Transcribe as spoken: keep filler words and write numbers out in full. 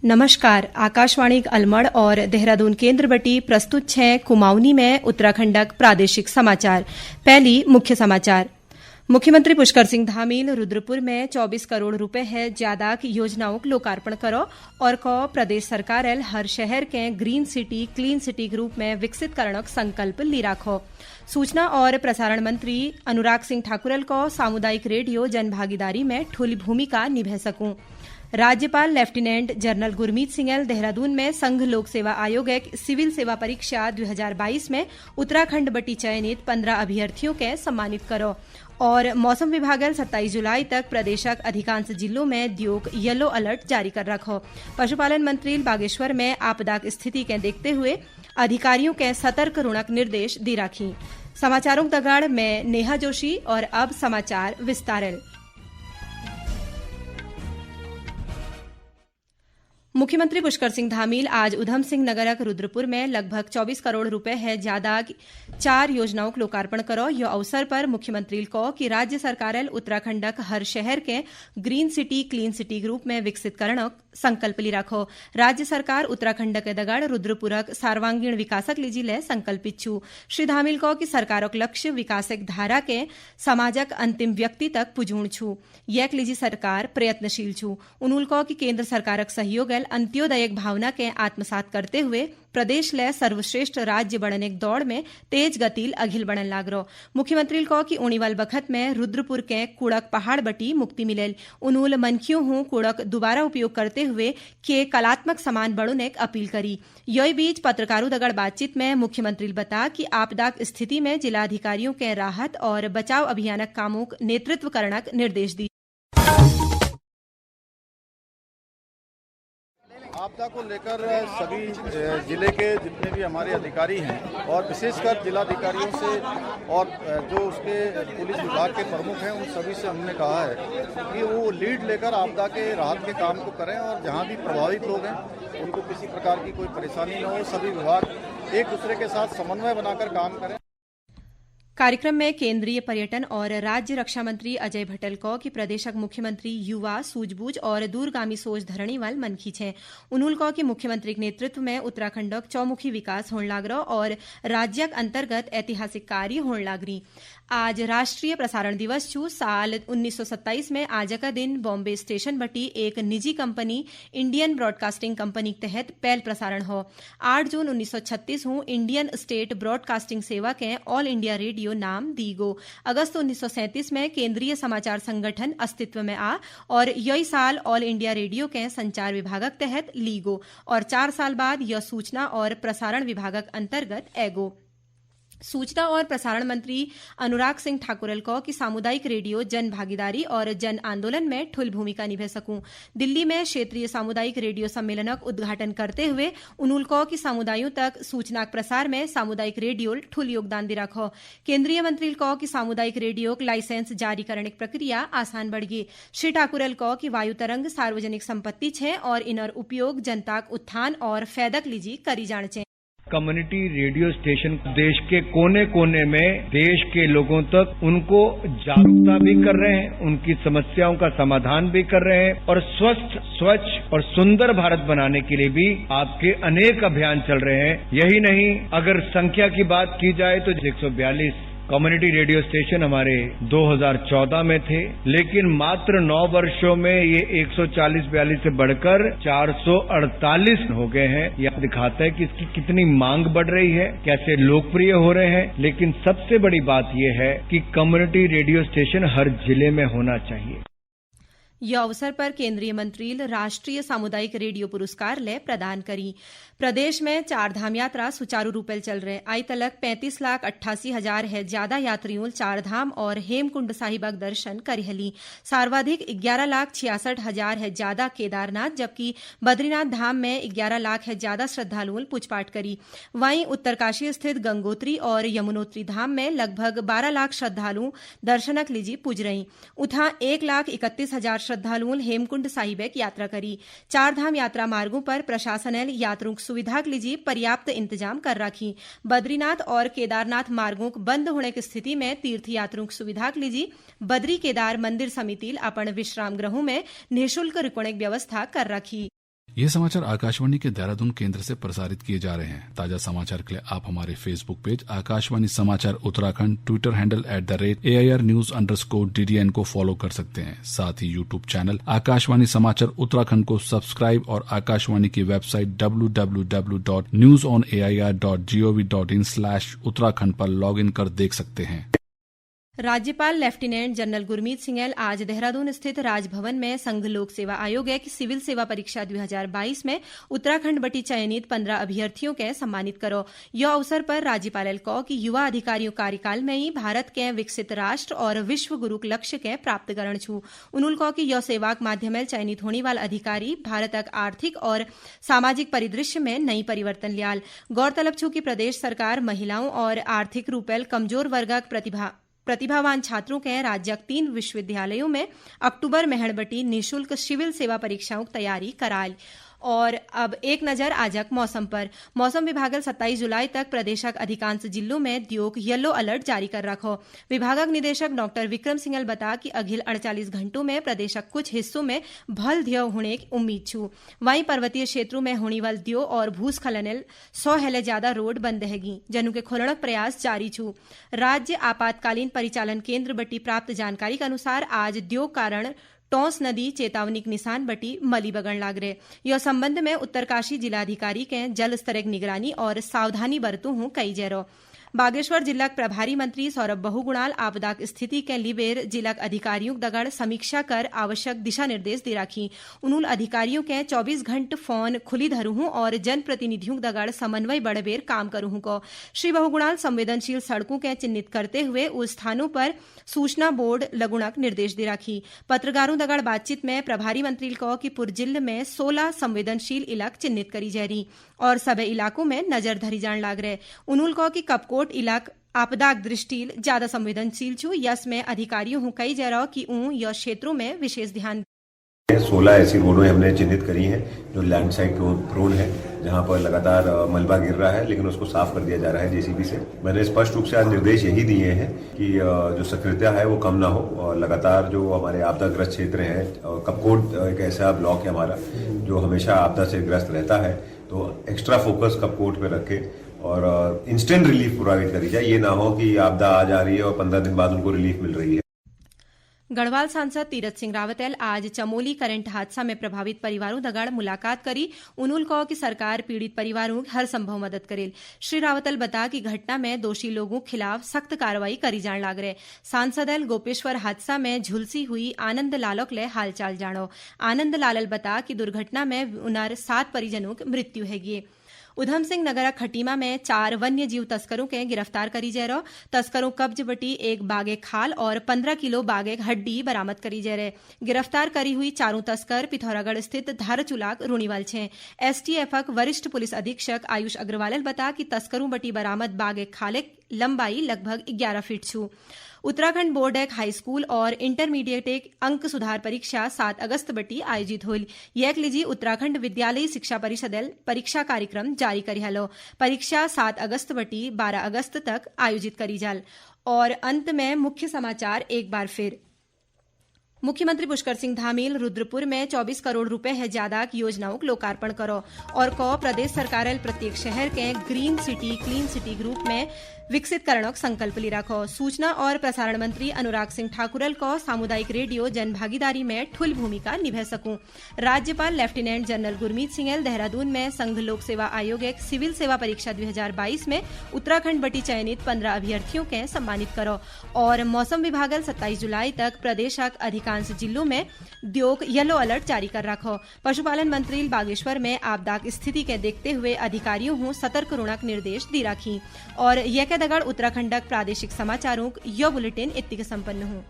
नमस्कार, आकाशवाणी अलमड़ और देहरादून केंद्र बटी प्रस्तुत छे कुमाऊनी में उत्तराखंडक प्रादेशिक समाचार। पहली मुख्य समाचार। मुख्यमंत्री पुष्कर सिंह धामील रुद्रपुर में चौबीस करोड़ रुपए है ज्यादा की योजनाओं को लोकार्पण करो और को प्रदेश सरकार एल हर शहर के ग्रीन सिटी, क्लीन सिटी के रूप में विकसित करणक संकल्प ली राखो। सूचना और प्रसारण मंत्री अनुराग सिंह ठाकुरल को सामुदायिक रेडियो जन भागीदारी में ठुली भूमिका निभे सकूं। राज्यपाल लेफ्टिनेंट जनरल गुरमीत सिंह एल देहरादून में संघ लोक सेवा आयोग एक सिविल सेवा परीक्षा दो हज़ार बाईस में उत्तराखंड बटी चयनित पन्द्रह अभ्यर्थियों के सम्मानित करो। और मौसम विभाग एल सत्ताईस जुलाई तक प्रदेशक अधिकांश जिलों में दियोक येलो अलर्ट जारी कर रखो। पशुपालन मंत्री बागेश्वर में आपदा की स्थिति के देखते हुए अधिकारियों के सतर्क रुणक निर्देश दी राखी। समाचारों का दगाड़ में नेहा जोशी और अब समाचार विस्तारल। मुख्यमंत्री पुष्कर सिंह धामील आज उधम सिंह नगरक रुद्रपुर में लगभग चौबीस करोड़ रुपए है ज्यादा की चार योजनाओं का लोकार्पण करो। यो अवसर पर मुख्यमंत्री को कि राज्य सरकार एल उत्तराखंडक हर शहर के ग्रीन सिटी, क्लीन सिटी के रूप में विकसित करणक संकल्प ली राखो। राज्य सरकार उत्तराखंड के दगाड़ रुद्रपुरक सर्वांगीण विकासक लिजी ले संकल्पित छु। श्री धामील को कि सरकारक लक्ष्य विकासक धारा के समाजक अंतिम व्यक्ति तक पुजूण छु। यक लिजी सरकार प्रयत्नशील छु। उनुल को कि केंद्र सरकारक सहयोग एल अंत्योदयक भावना के आत्मसात करते हुए प्रदेश ले सर्वश्रेष्ठ राज्य बनने की दौड़ में तेज गतिल अघिल बनन लाग रो। मुख्यमंत्री को कि उणीवाल बखत में रुद्रपुर के कुड़क पहाड़ बटी मुक्ति मिलेल। उनुल मनखियों हूँ कुड़क दोबारा उपयोग करते हुए के कलात्मक सामान बणुने की अपील करी। योई बीच पत्रकारों दगड़ बातचीत में मुख्यमंत्री बता कि आपदा की स्थिति में जिलाधिकारियों के राहत और बचाव अभियानक कामों का नेतृत्व करणक निर्देश दी। आपदा को लेकर सभी, अ, जिले के जितने भी हमारे अधिकारी हैं और विशेषकर जिलाधिकारियों से और, अ, जो उसके पुलिस विभाग के प्रमुख हैं, उन सभी से हमने कहा है कि वो लीड लेकर आपदा के राहत के काम को करें और जहां भी प्रभावित लोग हैं, उनको किसी प्रकार की कोई परेशानी न हो, सभी विभाग एक दूसरे के साथ समन्वय बनाकर काम करें। कार्यक्रम में केंद्रीय पर्यटन और राज्य रक्षा मंत्री अजय भट्टल को कि प्रदेशक मुख्यमंत्री युवा, सूझबूझ और दूरगामी सोच धरणी वाल मनखी छे। उनुल को कि मुख्यमंत्री के नेतृत्व में उत्तराखंडक चौमुखी विकास होण लाग रहो और राज्यक अंतर्गत ऐतिहासिक कार्य होण लाग रही। आज राष्ट्रीय प्रसारण दिवस छु। साल उन्नीस सौ सत्ताईस में आज का दिन बॉम्बे स्टेशन बटी एक निजी कंपनी इंडियन ब्रॉडकास्टिंग कंपनी के तहत पहल प्रसारण हो। आठ जून उन्नीस सौ छत्तीस हूँ इंडियन स्टेट ब्रॉडकास्टिंग सेवा के ऑल इंडिया रेडियो नाम दी गो। अगस्त उन्नीस सौ सैंतीस में केंद्रीय समाचार संगठन अस्तित्व में आ और यही साल ऑल इंडिया रेडियो के संचार विभाग के तहत ली गो और चार साल बाद यह सूचना और प्रसारण विभाग के अंतर्गत ऐगो। सूचना और प्रसारण मंत्री अनुराग सिंह ठाकुरल को कि सामुदायिक रेडियो जन भागीदारी और जन आंदोलन में ठुल भूमिका निभे सकूं। दिल्ली में क्षेत्रीय सामुदायिक रेडियो सम्मेलनक उद्घाटन करते हुए उनुल को कि समुदायों तक सूचना प्रसार में सामुदायिक रेडियो ठुल योगदान दे रखो। केंद्रीय मंत्री को कि सामुदायिक रेडियो लाइसेंस जारी करने की प्रक्रिया आसान बढ़ गई। श्री ठाकुरल को कि वायु तरंग सार्वजनिक संपत्ति छे और इनर उपयोग जनता उत्थान और फैदक लिजी करी जान चे। कम्युनिटी रेडियो स्टेशन देश के कोने कोने में देश के लोगों तक उनको जागरूकता भी कर रहे हैं, उनकी समस्याओं का समाधान भी कर रहे हैं और स्वस्थ, स्वच्छ और सुंदर भारत बनाने के लिए भी आपके अनेक अभियान चल रहे हैं। यही नहीं, अगर संख्या की बात की जाए तो एक सौ बयालीस कम्युनिटी रेडियो स्टेशन हमारे दो हज़ार चौदह में थे, लेकिन मात्र नौ वर्षों में ये एक सौ चालीस बयालीस से बढ़कर चार सौ अड़तालीस हो गए हैं। यह दिखाता है कि इसकी कितनी मांग बढ़ रही है, कैसे लोकप्रिय हो रहे हैं। लेकिन सबसे बड़ी बात यह है कि कम्युनिटी रेडियो स्टेशन हर जिले में होना चाहिए। यह अवसर पर केंद्रीय मंत्री राष्ट्रीय सामुदायिक रेडियो पुरस्कार ले प्रदान करी। प्रदेश में चार धाम यात्रा सुचारू रूप से चल रहे। आई तलक पैंतीस लाख अट्ठासी हजार है ज्यादा यात्रियों चार धाम और हेमकुंड साहिब का दर्शन करिहली। सर्वाधिक ग्यारह लाख छियासठ हजार है ज्यादा केदारनाथ, जबकि बद्रीनाथ धाम में ग्यारह लाख है ज्यादा श्रद्धालुओं पूजपाठ करी। वहीं उत्तरकाशी स्थित गंगोत्री और यमुनोत्री धाम में लगभग बारह लाख श्रद्धालु दर्शनक लिजी पुज रही। उथा एक लाख इकतीस हजार श्रद्धालुओं हेमकुंड साहिब एक यात्रा करी। चार धाम यात्रा मार्गों पर प्रशासन एल यात्रुक सुविधा के लिए पर्याप्त इंतजाम कर रखी। बद्रीनाथ और केदारनाथ मार्गों के बंद होने की स्थिति में तीर्थ यात्रुक सुविधा के लिए बद्री केदार मंदिर समिति अपन विश्राम गृहों में निःशुल्क रुकने की व्यवस्था कर रखी। ये समाचार आकाशवाणी के देहरादून केंद्र से प्रसारित किए जा रहे हैं। ताजा समाचार के लिए आप हमारे Facebook पेज आकाशवाणी समाचार Uttarakhand, Twitter handle at the rate A I R news underscore D D N को फॉलो कर सकते हैं। साथ ही YouTube चैनल आकाशवाणी समाचार उत्तराखंड को सब्सक्राइब और आकाशवाणी की website W W W dot news on A I R dot G O V dot in slash Uttarakhand पर लॉग इन कर देख सकते हैं। राज्यपाल लेफ्टिनेंट जनरल गुरमीत सिंह एल आज देहरादून स्थित राजभवन में संघ लोक सेवा आयोग की सिविल सेवा परीक्षा दो हज़ार बाईस में उत्तराखंड बटी चयनित पन्द्रह अभ्यर्थियों के सम्मानित करो। यो अवसर पर राज्यपाल एल कहो कि युवा अधिकारियों कार्यकाल में ही भारत के विकसित राष्ट्र और विश्व गुरु लक्ष्य के प्राप्त करण छू। उन्होंने कहो कि यो सेवा के माध्यम से चयनित होने वाला अधिकारी भारत का आर्थिक और सामाजिक परिदृश्य में नई परिवर्तन लियाल। गौरतलब छू कि प्रदेश सरकार महिलाओं और आर्थिक रूप से कमजोर वर्ग का प्रतिभा प्रतिभावान छात्रों के राज्य के तीन विश्वविद्यालयों में अक्टूबर महीने बटी निशुल्क सिविल सेवा परीक्षाओं की तैयारी कराल। और अब एक नजर आजक मौसम पर। मौसम विभागल सत्ताईस जुलाई तक प्रदेशक अधिकांश जिलों में दियोक येलो अलर्ट जारी कर रखो। विभागक निदेशक डॉक्टर विक्रम सिंह एल बता कि अगिल अड़तालीस घंटों में प्रदेशक कुछ हिस्सों में भल दियो होने की उम्मीद छू। वहीं पर्वतीय क्षेत्रों में होने वाल दियो और भूस्खलन एल सौ हेले ज्यादा रोड बंद रहेगी, जनु के खोलणक प्रयास जारी छू। राज्य आपातकालीन परिचालन केंद्र बटी प्राप्त जानकारी के अनुसार आज दियो कारण टोंस नदी चेतावनी के निशान बटी मली बगण लाग रहे। यो संबंध में उत्तरकाशी जिलाधिकारी के जल स्तर की निगरानी और सावधानी बरतू हूँ कई जैरो। बागेश्वर जिला के प्रभारी मंत्री सौरभ बहुगुणाल आपदा की स्थिति के लिबेर जिला के अधिकारियों दगड़ समीक्षा कर आवश्यक दिशा निर्देश दे राखी। उन्होंने अधिकारियों के चौबीस घंटे फोन खुली धरू हूँ और जनप्रतिनिधियों दगड़ समन्वय बढ़बेर काम करू हूँ को। श्री बहुगुणाल संवेदनशील सड़कों के चिन्हित करते हुए उस स्थानों पर सूचना बोर्ड लगुणक निर्देश दे राखी। पत्रकारों दगड़ बातचीत में प्रभारी मंत्री कहो कि पुरजिल में सोलह संवेदनशील इलाक चिन्हित करी जा रही और सभी इलाकों में नजर धरी जान लाग रहे। उन्होंने कहो कि कपकोट इलाक आपदा दृष्टि ज्यादा संवेदनशील छू, यस में अधिकारियों हूँ कई जा रहा कि ऊँ यह क्षेत्रों में विशेष ध्यान। सोलह ऐसी रोडें हमने चिन्हित करी हैं जो लैंडस्लाइड प्रोन है, जहां पर लगातार, अ, मलबा गिर रहा है, लेकिन उसको साफ कर दिया जा रहा है जेसीबी से। मैंने स्पष्ट रूप से आज निर्देश यही दिए हैं कि, अ, जो सक्रियता है वो कम ना हो और लगातार जो हमारे आपदाग्रस्त क्षेत्र हैं, अ, कपकोट, अ, एक ऐसा ब्लॉक है हमारा जो हमेशा आपदा से ग्रस्त रहता है, तो एक्स्ट्रा फोकस कपकोट पे रखें और, अ, इंस्टेंट रिलीफ प्रोवाइड करी जाए। ये ना हो कि आपदा आ जा रही है और पन्द्रह दिन बाद उनको रिलीफ मिल रही है। गढ़वाल सांसद तीरथ सिंह रावत एल आज चमोली करंट हादसा में प्रभावित परिवारों दगड़ मुलाकात करी। उन्होंने कहा कि सरकार पीड़ित परिवारों की हर संभव मदद करेल। श्री रावत एल बता कि घटना में दोषी लोगों के खिलाफ सख्त कार्रवाई करी जान लाग रहे। सांसद एल गोपेश्वर हादसा में झुलसी हुई आनंद लालक ले हालचाल जानो। आनंद लाल एल बता कि दुर्घटना में उनर सात परिजनों की मृत्यु है गिए। उधम सिंह नगर खटीमा में चार वन्य जीव तस्करों के गिरफ्तार करी जैरो। तस्करों कब्ज बटी एक बागे खाल और पन्द्रह किलो बागे हड्डी बरामद करी जैरे। गिरफ्तार करी हुई चारों तस्कर पिथौरागढ़ स्थित धारचूलाक रूणीवाल छे। एसटीएफ वरिष्ठ पुलिस अधीक्षक आयुष अग्रवाल बता कि तस्करों बटी बरामद बागे खाले लंबाई लगभग ग्यारह फीट छू। उत्तराखंड बोर्ड एक हाई स्कूल और इंटरमीडिएट एक अंक सुधार परीक्षा सात अगस्त बटी आयोजित होल। यक लिजी उत्तराखंड विद्यालयी शिक्षा परिषद एल परीक्षा कार्यक्रम जारी करिहलो। परीक्षा सात अगस्त बटी बारह अगस्त तक आयोजित करी जाल। और अंत में मुख्य समाचार एक बार फिर। मुख्यमंत्री पुष्कर सिंह धामील रुद्रपुर में चौबीस करोड़ रुपए है ज्यादा की योजनाओं को लोकार्पण करो। और को प्रदेश सरकार एल प्रत्येक शहर के ग्रीन सिटी, क्लीन सिटी के रूप में विकसित करणक संकल्प ली रखो। सूचना और प्रसारण मंत्री अनुराग सिंह ठाकुरल को सामुदायिक रेडियो जन भागीदारी में ठुल भूमिका निभा सकूं। राज्यपाल लेफ्टिनेंट जनरल गुरमीत सिंह एल देहरादून में संघ लोक सेवा आयोग एक सिविल सेवा परीक्षा दो हज़ार बाईस में उत्तराखंड बटी चयनित पन्द्रह अभ्यर्थियों के सम्मानित करो। और मौसम विभागल सत्ताईस जुलाई तक प्रदेश का अधिकांश जिलों में द्योग येलो अलर्ट जारी कर रखो। पशुपालन मंत्री बागेश्वर में आपदा की स्थिति के देखते हुए अधिकारियों हूँ सतर्क रुणक निर्देश दी रखी। और यह के दगड़ उत्तराखंड प्रादेशिक समाचारों यो बुलेटिन इत्तिक संपन्न हूँ।